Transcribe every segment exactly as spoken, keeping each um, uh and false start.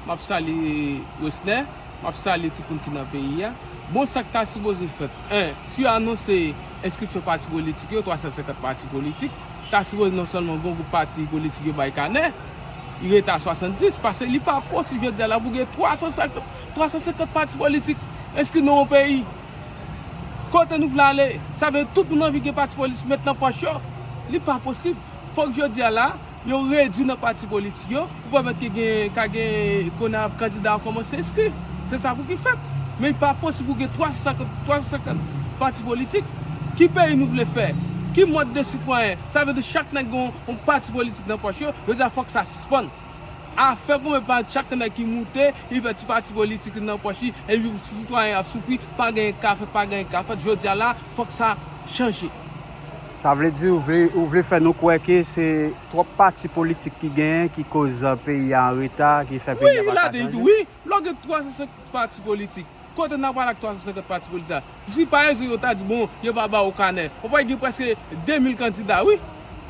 M ap salye Wesner, m ap salye tout moun ki nan peyi a. Bon, sa k ta sipoze fèt, en, si yo anonse enskripsyon pati politik yo, twa san senkant pati politik, ta sipoze non sèlman gon gwoup pati politik yo bay kanè, li rete a swasanndis, paske li pa posib jodi a la pou gen twa san senkant, twa san senkant pati politik enskri nan yon peyi. Kote nou vle ale? Sa vle tout moun anvi gen pati politik met nan pòch yo. Li pa posib. Fòk jodi a la, yo redui nan pati politik yo pou pèmèt ke gen, ka gen kounye a kandida yo kòmanse enskri. Se sa pou ki fèt. Men li pa posib pou gen twa san senkant, twa san senkant pati politik. Ki peyi nou vle fè? Ki mòd de sitwayen? Sa vle di chak nèg gen yon pati politik nan pòch yo. Jodi a fòk sa sispann. Afè konbyen pa chak nèg ki moute, li fè ti pati politik li nan pòch li, epi ti sitwayen ap soufri, pa gen ka fèt, pa gen ka fèt. Jodi a la, fòk sa chanje. Sa vle di ou vle, ou vle fè nou kwè ke se twòp pati politik ki genyen ki koz peyi a an reta, ki fè peyi a pa ka chanje? Wi, wi, wi. Lè w gen twa san senkant pati politik, kote n a pral ak twa san senkant pati politik sa? Si pa rezon yo ta di, bon, yo pa ba w kanè. Ou pral gen prèske de mil kandida, wi,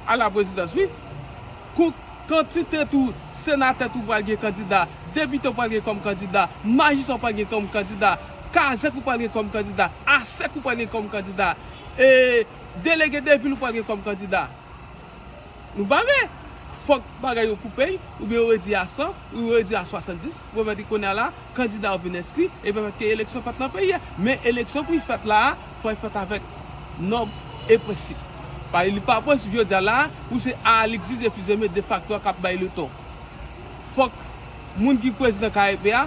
a la prezidans, wi. Kou kantite tou, senatè tou pral gen kandida, depite w pral gen kòm kandida, majistra w pral gen kòm kandida, kazèk ou pral gen kòm kandida, asèk ou pral gen kòm kandida, e delege de vil ou pral gen kòm kandida. Nou pa vle. Fòk bagay yo koupe, oubyen yo redui a san, ou yo redui a swasanndis, pou pèmèt ke kounye a la, kandida yo vin enskri, e pèmèt ke eleksyon fèt nan peyi a. Men eleksyon pou l fèt la a, fò l fèt avèk nòm e prensip. Pa, li pa posib jodi a la a, pou se Alix Didier Fils-Aimé defakto a k ap bay leton. Fòk moun ki prezidan K E P a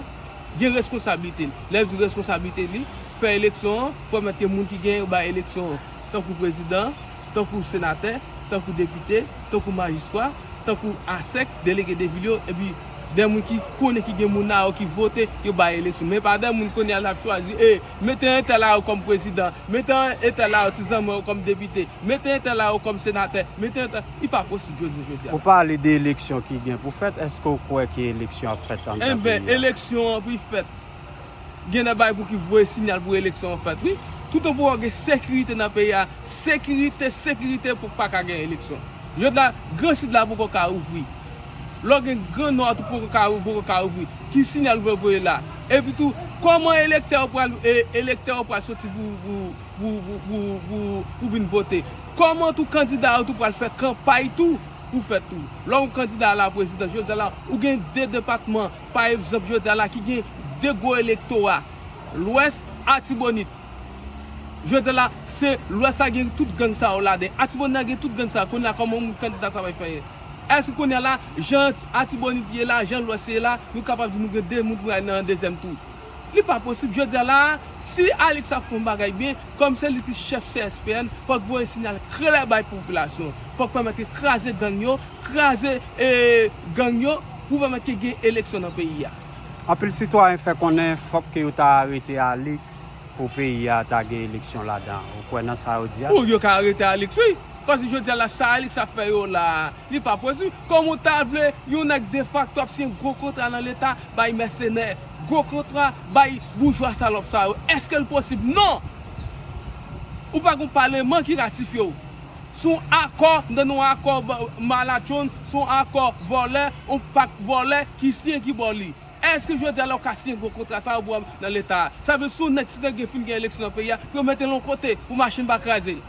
gen reskonsablite l. Lè m di reskonsablite li, fè eleksyon an, pèmèt ke moun ki genyen yo bay eleksyon an, tankou prezidan, tankou senatè, tankou depite, tankou majistra, tankou asèk, delege de vil yo, epi de moun ki konnen ki gen moun la yo ki vote, yo bay eleksyon. Men pa de moun kounye a l ap chwazi, e, mete entèl la yo kòm prezidan, mete entèl la yo ti zanmi yo kòm depite, mete entèl la yo kòm senatè, mete entèl, li pa posib jodi, jodi a. Ou pale de eleksyon ki gen pou fèt, èske w kwè ke eleksyon ap fèt anndan peyi a? Enben, eleksyon an pou l fèt. Gen de bagay pou ki voye sinyal pou eleksyon an fèt, wi. Toutan poko gen sekirite nan peyi a, sekirite, sekirite pou pa ka gen eleksyon. Jodi a, Gran Sid la poko ka ouvri. Lè w gen Gran Nò a tou poko ka, poko ka ouvri. Ki sinyal ou vle voye la? Epi tou, kòman elektè yo pral, e, elektè yo pral soti pou, pou, pou, pou, pou, pou, pou vin vote? Kòman tou kandida yo tou pral fè kanpay tou pou fèt tou? Lè w kandida a la prezidans, jodi a la, ou gen de depatman, pa egzanp, jodi a la, ki gen de gwo elektora, Lwès, Atibonit. Jodi a la, se Lwès la gen tout gang sa yo ladan. Atibonit la gen tout gang sa yo. Kounye a, kòman yon kandida sa va fè? Èske kounye a la, jan Atibonit ye la, jan Lwès ye la, nou kapab di nou gen de moun pou al nan dezyèm tou? Li pa posib. Jodi a la, si Alix ap fè yon bagay byen, kòm se li ki chèf C S P N, fòk voye sinyal klè bay popilasyon. Fòk pèmèt ke kraze gang yo, kraze, e, gang yo, pou pèmèt ke gen eleksyon nan peyi a. Anpil sitwayen fè konnen fòk ke yo ta arete Alix pou peyi a ta gen eleksyon ladan. Ou kwè nan sa yo di a? Bon, yo ka arete Alix, wi. Paske jodi a la, sa Alix ap fè yo la, li pa posib. Kòman w ta vle yon nèg defakto ap siyen gwo kontra nan Leta, bay mèsenè, gwo kontra, bay boujwa salòp sa yo? Èske l posib? Non! Ou pa gon paleman ki ratifye w. Se yon akò, m tande yon akò ba-, malatchonn, se yon akò vòlè, yon pak vòlè ki siyen ki ba w li. Èske jodi a la w ka siyen gwo kontra sa yo pou w nan Leta a? Sa vle si yon nèg, si nèg gen fin gen eleksyon nan peyi a, pou yo mete l yon kote, pou machin pa kraze l.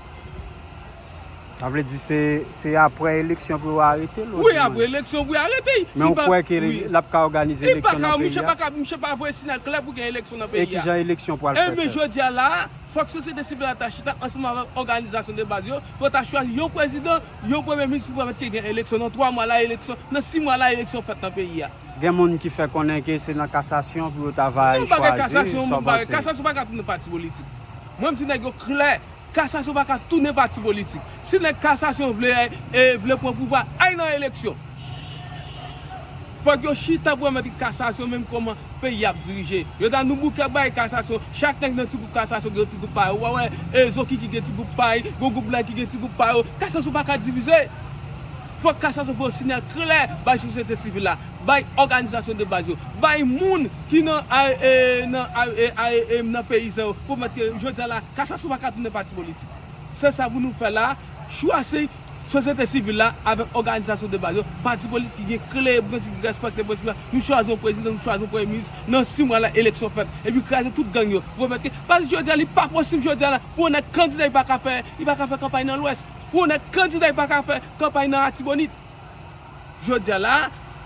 Sa vle di se, se apre eleksyon pou yo arete l? Wi, apre eleksyon pou yo arete l. Men ou kwè ke l ap ka òganize eleksyon nan peyi a? Li pa ka, misye pa ka, misye pa voye sinyal klè pou gen eleksyon nan peyi a. E kijan eleksyon pral fèt? Ebyen, jodi a la, fòk sosyete sivil la ta chita ansanm avèk òganizasyon de baz yo, pou yo ta chwazi yon prezidan, yon premye minis pou pèmèt ke gen eleksyon. Nan twa mwa la, eleksyon, nan sis mwa la, eleksyon fèt nan peyi a. Gen moun ki fè konnen ke se nan kasasyon pou yo ta va chwazi. Non, pa gen kasasyon, sa w panse? Kasasyon pa ka tounen pati politik. Mwen, m di nèg yo klè, kasasyon pa ka tounen pati politik. Si nèg kasasyon vle, e, vle pran pouvwa, al nan eleksyon. Fòk yo chita pou pèmèt kasasyon menm kòman peyi ap dirije. Yo ta nou bouke bay kasasyon, chak nèg nan ti gwoup kasasyon gen ti gwoup pa yo. Ou pa wè, e, Zokiki gen ti gwoup pa y, gon gwoup blan ki gen ti gwoup pa yo. Kasasyon pa ka divize. Fòk kasasyon voye sinyal klè bay sosyete sivil la, bay òganizasyon de baz yo, bay moun ki nan, a, e, nan, a, e, a, e, nan peyizan yo, pou mèt ke jodi a la, kasasyon pa ka tounen pati politik. Se sa pou nou fè la, chwazi Sosyete sivil la avèk òganizasyon de baz yo, pati politik ki gen kle prensip, ki respekte prensip la, nou chwazi yon prezidan, nou chwazi yon premye minis, nan sis mwa la eleksyon fèt, epi kraze tout gang yo. Pou pèmèt ke, paske jodi a li pa posib jodi a la, pou yon nèg kandida li pa ka fè, li pa ka fè kanpay nan Lwès, pou yon nèg kandida li pa ka fè kanpay nan Latibonit. Jodi a la,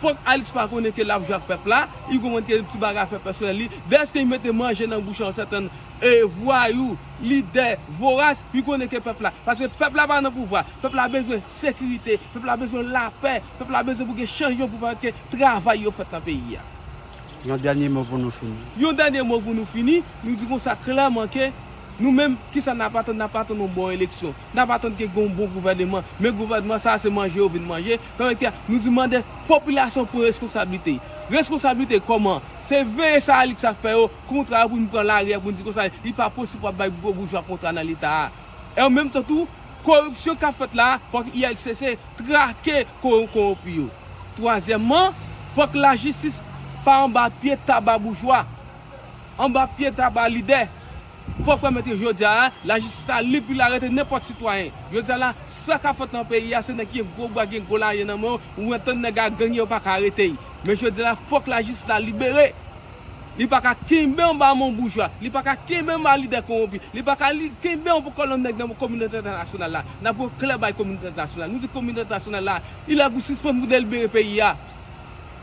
fòk Alix pa konnen ke l ap jwe ak pèp la, li konprann ke ti bagay afè pèsonèl li, dèske li mete manje nan bouch yon sèten e vwayou, lidè, voras, li konnen ke pèp la. Paske pèp la pa nan pouvwa. Pèp la bezwen sekirite. Pèp la bezwen lapè. Pèp la bezwen pou gen chanjman pou pèmèt ke travay yo fèt nan peyi a. Yon dènye mo pou nou fini. Yon dènye mo pou nou fini. Nou di konsa klèman ke nou menm, kisa n ap atann? N ap atann yon bon eleksyon. N ap atann ke gen yon bon gouvèneman. Men gouvèneman sa a se manje yo vin manje. Pèmèt ke nou di mande popilasyon pran reskonsablite. Reskonsablite kòman? Se veye sa Alix ap fè yo, kontra yo pou n pran lari a pou n di konsa, li pa posib pou ap bay gwo boujwa kontra nan Leta a. E an menm tan tou, koripsyon k ap fèt la a, fòk I L C C trake koron-, kowonpi yo. Twazyèmman, fòk lajistis pa anba pye taba boujwa, anba pye taba lidè. Fòk pèmèt ke jodi a, lajistis la lib pou l arete nenpòt sitwayen. Jodi a la, sa k ap fèt nan peyi a, se nèg ki gen gwo bra, gen gwo lajan nan men yo, ou antann nèg ak gang yo pa ka arete l. Men jodi a la, fòk lajistis la libere. Li pa ka kenbe anba men boujwa. Li pa ka kenbe anba lidè kowonpi. Li pa ka li, kenbe anba kolòn nèg nan kominote entènasyonal la. N ap voye klè bay kominote entènasyonal. Nou di kominote entènasyonal la, li la pou sispann pou delibere peyi a.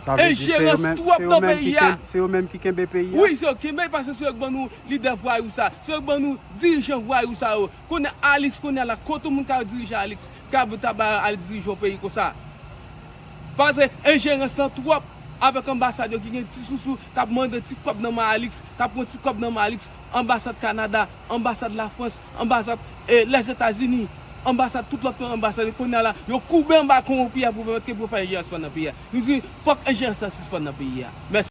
Sa vle di se yo Enjerans menm, twòp se yo nan menm ki peyi a. Kenbe, se yo menm ki kenbe peyi a? Wi, se yo ki kenbe, paske se yo k ban nou lidè vwayou sa. Se yo k ban nou dirijan vwayou sa yo. Kounye a Alix, kounye a la, kote moun ka dirije Alix, ka ta ba Alix dirije yon peyi konsa? Paske enjerans lan twòp avèk anbasad yo ki gen ti sousou, k ap mande ti kòb nan men Alix, k ap pran ti kòb nan men Alix, anbasad Kanada, anbasad Lafrans, anbasad, eh, Lèzetazini, anbasad, tout lòt anbasad, kounye a la, yo koube anba kowonpi a pou pèmèt ke pou fè enjerans fè nan peyi a. Nou di, fòk enjerans lan sispann nan peyi a. Mèsi.